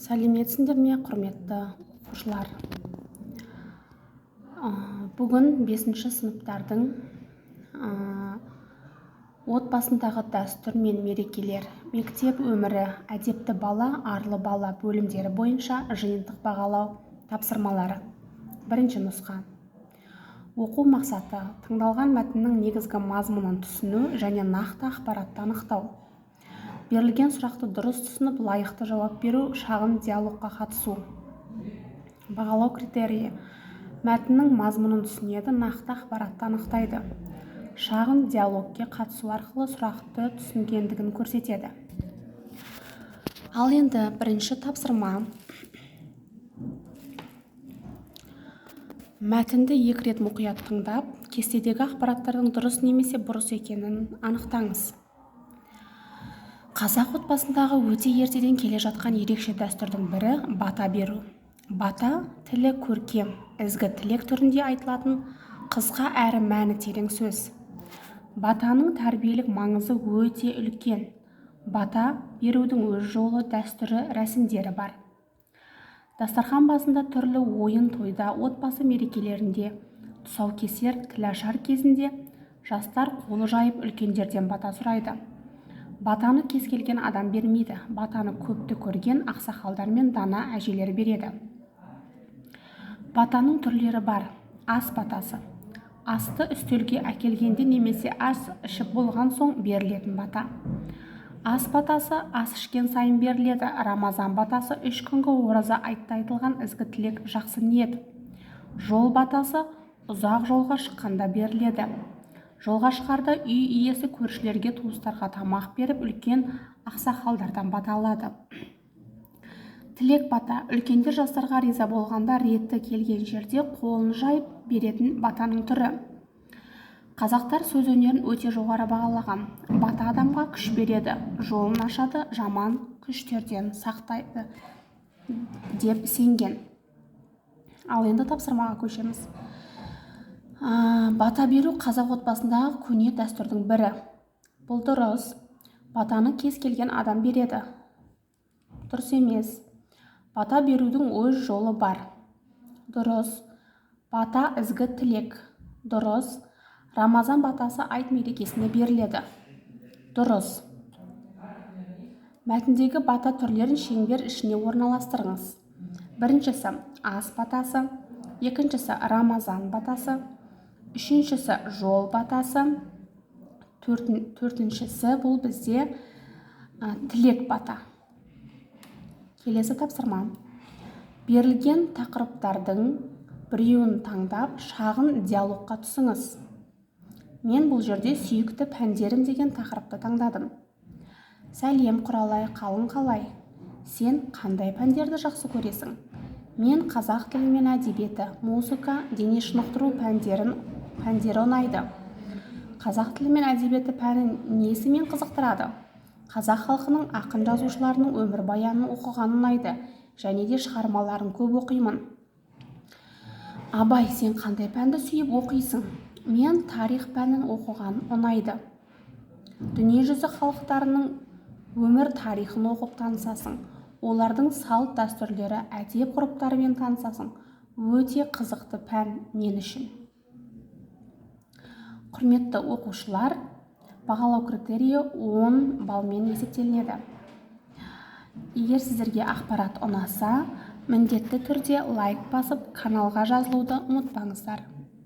Сәлеметсіңдер ме, құрметті оқушылар! Бүгін бесінші сыныптардың отбасындағы дәстүр мен мерекелер, мектеп өмірі, әдепті бала, арлы бала бөлімдері бойынша жиынтық бағалау тапсырмалары. Бірінші нұсқа. Оқу мақсаты: тыңдалған мәтіннің негізгі мазмұнын түсіну және нақты ақпаратты анықтау. Берілген сұрақты дұрыс түсініп, лайықты жауап беру, шағын диалогқа қатысу. Бағалау критерийі: мәтіннің мазмұнын түсінеді, нақты ақпаратты анықтайды. Шағын диалогке қатысу арқылы сұрақты түсінгендігін көрсетеді. Ал енді бірінші тапсырма. Мәтінді екі рет мұқият тыңдап, кестедегі ақпараттардың дұрыс немесе бұрыс екенін анықтаңыз. Қазақ отбасындағы өте ертеден келе жатқан ерекше дәстүрдің бірі бата беру. Бата тілі көркем, ізгі тілек түрінде айтылатын қысқа әрі мәні терең сөз. Батаның тәрбиелік маңызы өте үлкен. Бата берудің өз жолы, дәстүрі, рәсімдері бар. Дастархан басында, түрлі ойын тойда, отбасы мерекелерінде, тұсаукесер, тілашар кезінде жастар қол жайып үлкендерден бата сұрайды. Батаны кез келген адам бермейді. Батаны көпті көрген ақсақалдар мен дана әжелер береді. Батаның түрлері бар. Ас батасы. Асты үстелге әкелгенде немесе ас ішіп болған соң берілетін бата. Ас батасы ас ішкен сайын беріледі. Рамазан батасы 3 күнгі ораза айтта айтылған ізгі тілек, жақсы ниет. Жол батасы ұзақ жолға шыққанда беріледі. Жолға шығарда үй иесі көршілерге, туыстарға тамақ беріп, үлкен ақсақалдардан бата алады. Тілек бата үлкендер жастарға риза болғанда реті келген жерде қолын жайып беретін батаның түрі. Қазақтар сөз өнерін өте жоғары бағалаған. Бата адамға күш береді, жолын ашады, жаман күштерден сақтайды деп сенген. Ал енді тапсырмаға көшеміз. Бата беру қазақ отбасындағы көне дәстүрдің бірі. Бұл дұрыс. Батаны кез келген адам береді. Дұрыс емес. Бата берудің өз жолы бар. Дұрыс. Бата ізгі тілек. Дұрыс. Рамазан батасы айт мерекесіне беріледі. Дұрыс. Мәтіндегі бата түрлерін шеңбер ішіне орналастырыңыз. Біріншісі ас батасы, екіншісі Рамазан батасы, үшіншісі жол батасы, төртіншісі бұл бізде тілек бата. Келесі тапсырма. Берілген тақырыптардың біреуін таңдап, шағын диалогқа түсіңіз. Мен бұл жерде сүйікті пәндерім деген тақырыпты таңдадым. Сәлем, Құралай, қалың қалай? Сен қандай пәндерді жақсы көресің? Мен қазақ тілі мен әдебиеті, музыка, дене шынықтыру пәндері ұнайды. Қазақ тілі мен әдебиеті пәні несімен қызықтырады? Қазақ халқының ақын жазушыларының өмірбаянын оқыған ұнайды, және де шығармаларын көп оқимын. Абай, сен қандай пәнді сүйіп оқисың? Мен тарих пәнін оқыған ұнайды. Дүниежүзі халықтарының өмір тарихын оқып танысасың. Олардың салт дәстүрлері, әдеп ғұрыптарымен танысасың. Өте қызықты пән мен үшін. Құрметті оқушылар, бағалау критерийі 10 балмен есептелінеді. Егер сіздерге ақпарат ұнаса, міндетті түрде лайк басып, каналға жазылуды ұмытпаңыздар.